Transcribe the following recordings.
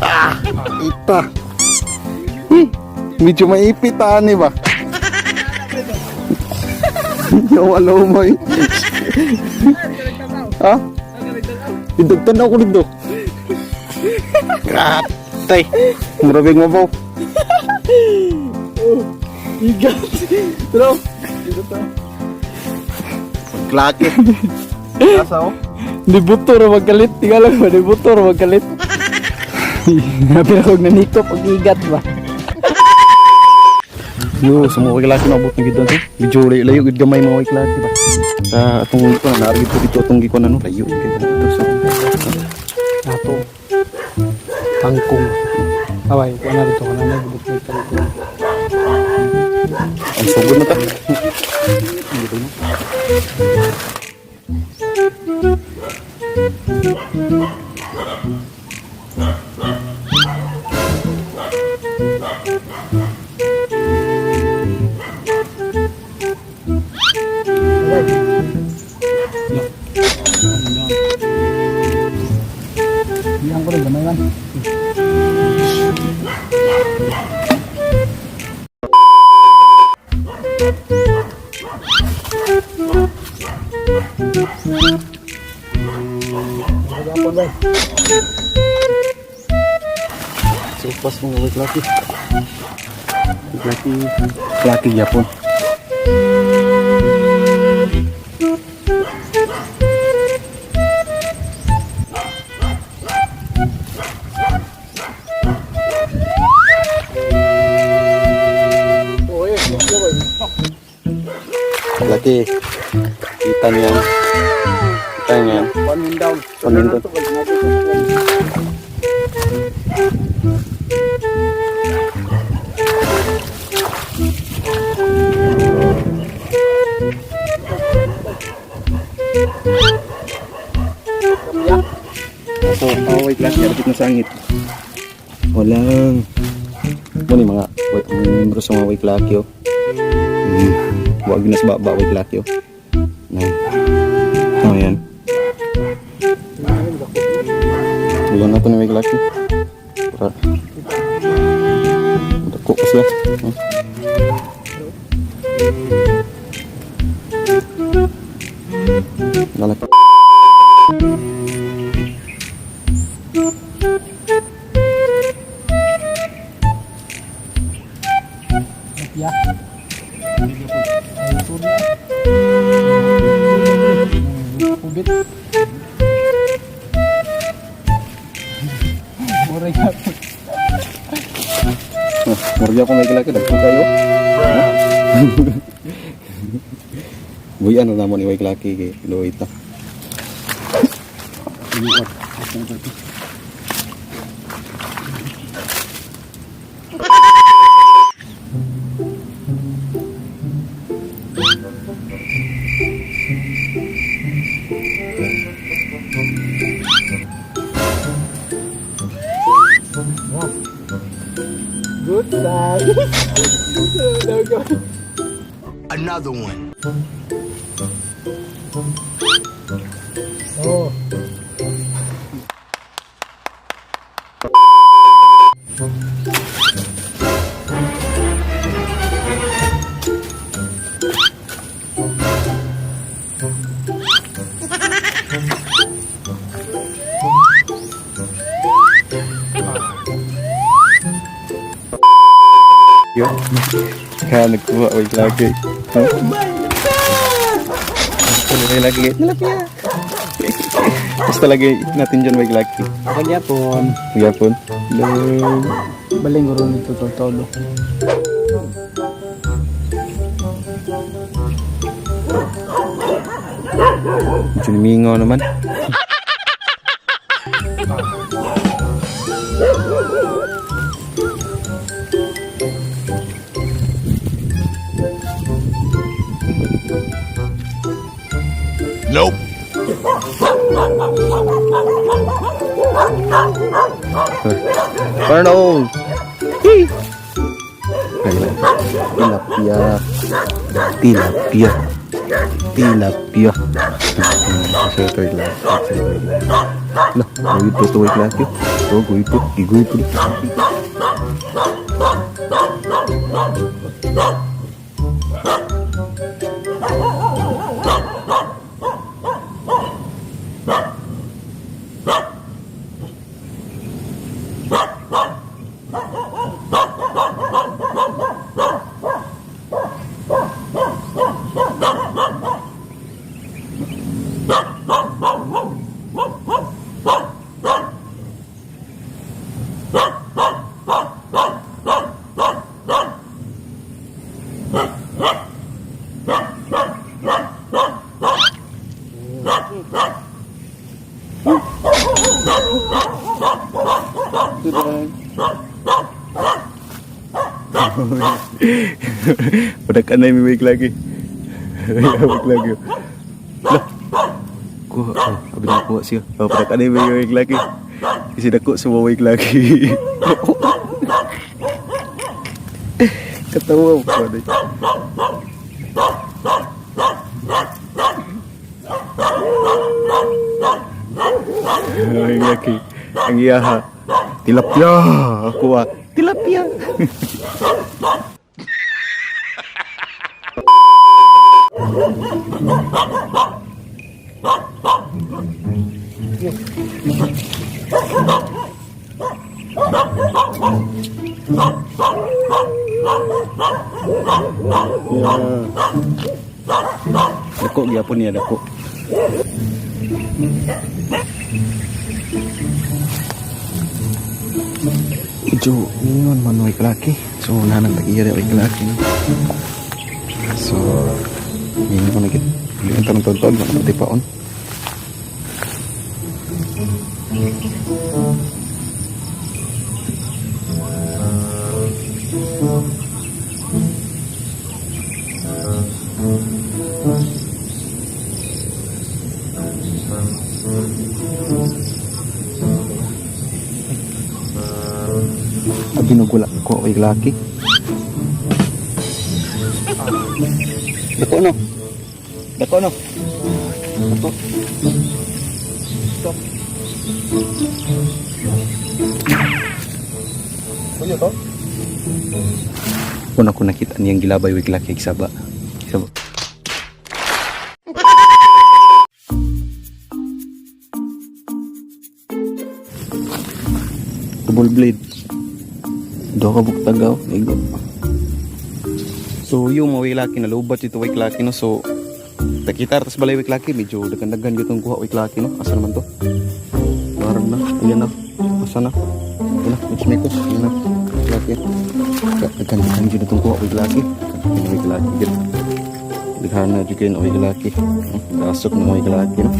Ah, ita. Medyo maipit ani ba? Yo, alo mo eh. Ha? Idugtan ako dito. Gratay. Murabig mo po. Igat. Pero, dito to. Klaki. Asa oh? Di buto ra magkalit. Tingala ko, di buto ra magkalit. Happy na kog nanikop og igat ba. Yo, sa mga klaki na abot na gid to. Medyo layo gid gamay mga klaki ba. Sa atong ko na naarigid ko dito atong gikon ano, layo gid dito sa Ato. Kangkong. Away, kuha na dito kana na budot ng kangkong. Ang sugod na ta. Iyang ko rin gamay man. Supas mga klaki. Klaki, klaki yapon. Laki. Kita niya. Kita niya. One win down. One win down. So, oh, wait lang, yarapit na sangit. Walang. Muna yung mga, wait, ang membro sa mga wait laki, oh. Wag na sa baba, wait laki, oh. Yan. Oh, yan. Wala na ito na wait laki. Para. Dako ko siya. Oh. Lalaki. Ya. Ay, surya. Ubit. Muray ka. Oh, murya ko may laki, dagko kayo. Buy ano na mo ni Wake Lucky kay Loita. Good side. There we go. Another one. Oh. Yo. Kaya nagkuha Wake Lucky. Oh my God! Wake Lucky. Nalapya. Basta lagay natin dyan Wake Lucky. Pagyapon. Gyapon. Baling ko rin ito tolo. Medyo namingaw naman. Nope. Arnold! Tilapia. Tilapia. Tilapia. Sa ito lang. Lah, guito to wait lagi. To guito, giguito. Udah kan may wake lagi. Wake lagi. Lah. Kuha, oh, abi na kuha siya. Oh, pada kanay may wake lagi. Kasi dako sa wake lagi. Katawa ko na. Wake lagi. Ang iyaha. Tilapia. Ako ah. Tilapia. Dako gyapon niya dako. Medyo ingon man way kalaki. So nanang tag-iya way kalaki no. So ingon na gid. Dili ang tanong tonton wala pati paon. Abi nagwala ko way kalaki. Dako no. Dako no. Dako. Kuya to? Una ko nakita niyang gilabay way kalaki saba. Saba. Double blade. Do ka buktagaw, igo. So yung mga way laki na lubat ito way laki no. So takitar tas balay way laki medyo daghan-daghan gyud tong kuha way laki no. Asa naman to? Parang na. Ayan na. Asa na? Ayan na, mikos mikos. Ayan na. Laki. Daghan-daghan gyud tong kuha way laki. Way laki gyud. Daghan na jud kayo na way laki. Dasok na way laki no.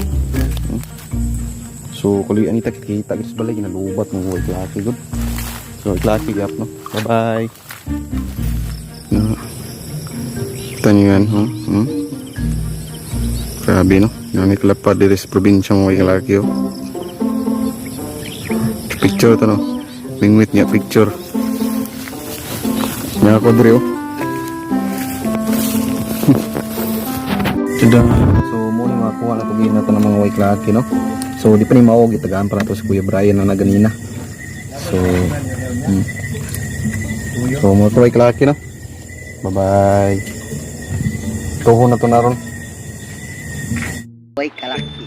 So kulian ita kita kita sa balay ginalubat ng way laki gud. So laki gap no. Bye bye. No. Kita niyo yan, huh? Grabe no. Nani kalapad diri sa probinsya mo way laki oh. Picture to no. Mingwit niya picture. Niya ako diri oh. Tada. So mo ni makuha na to na to ng mga way laki no. So di pa ni mao gitagaan pa na to si Kuya Brian na naganina. So So mo to way laki no. Bye bye. Tuho na to naron. Way kalaki.